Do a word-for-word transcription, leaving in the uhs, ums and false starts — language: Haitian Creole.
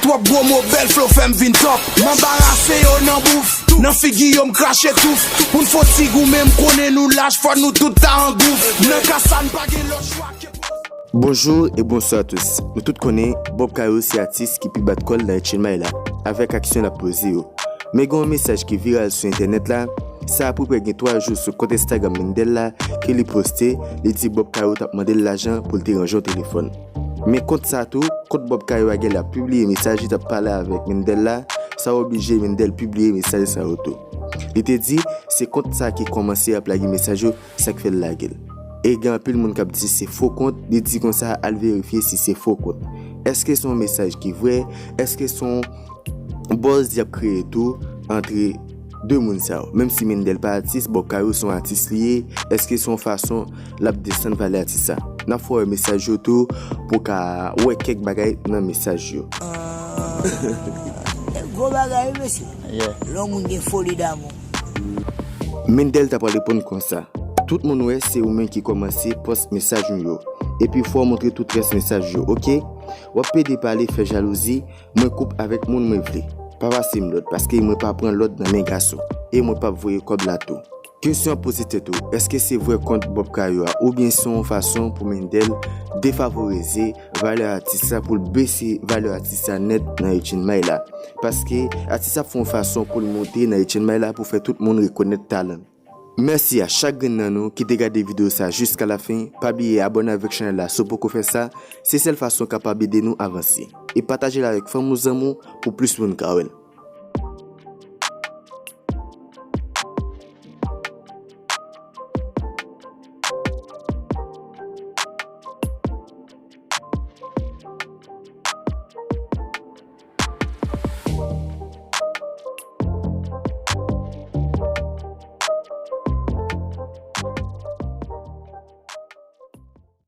Twòp gwo mo, bèl flow fè m vin top. M anbarase yo nan bouf. Nan figi yo m krache touf. Pou n fon ti gou men m konnen nou laj, fò nou tout ta an gouf. Nan ka sa n pa gen lòt chwa ke. Bonjou e bonswa a tous. Nou tout konnen Bob Cairo se atis ki pi bat kò l nan Etchenmay la, avèk aksyon l ap poze yo. Men gen yon mesaj ki viral sou entènèt la, sa apepre gen twa jou sou kont Instagram Mendel la, ke li poste, li di Bob Cairo t ap mande l lajan pou l te ranje yon telefòn. Men kont sa tou, kont Bob Cairo a genlè ap pibliye mesaj li t ap pale avèk Mendel la, sa oblije Mendel pibliye mesaj sa yo tou. Li te di, se kont sa ki kòmanse ap lage mesaj yo, sa k fè l lage l. E gen anpil moun k ap di se fo kont, li di konsa al verifye si se fo kont. Èske se yon mesaj ki vrè? Èske se yon buzz y ap kreye tou antre de moun sa yo? Menm si Mendel pa atis, Bob Cairo se yon atis li ye, èske se yon fason l ap desann valè atis sa? N ap fè w wè mesaj yo tou pou w ka wè kèk bagay nan mesaj yo. Gwo bagay wi mesye. Lè yon moun gen foli damou. Mendel ta pral reponn konsa. Tout moun wè se ou menm ki kòmanse pòs mesaj nou yo. Epi fò w montre tout rès mesaj yo, oke? W ap pede pale, fè jalouzi, mwen koup avèk moun mwen vle. Pa pase m lòd, paske mwen pa pran lòd nan men gason. E mwen p ap voye kòb la tou. Kesyon ap poze tèt ou, èske se vrè kont Bob Cairo a oubyen se yon fason pou Mendel defavorize valè atis la, pou l bese valè atis la nèt nan Etchenmay la? Paske atis ap fè yon fason pou l monte nan Etchenmay la pou fè tout moun rekonèt talan l. Mèsi a chak grenn nan nou ki te gade videyo sa jiska lafen. Pa bliye abòne avèk chanèl la si w poko fè sa. Se sèl fason w kapab ede nou avanse. E pataje l avèk fanmi w, zanmi w pou plis moun ka wè l.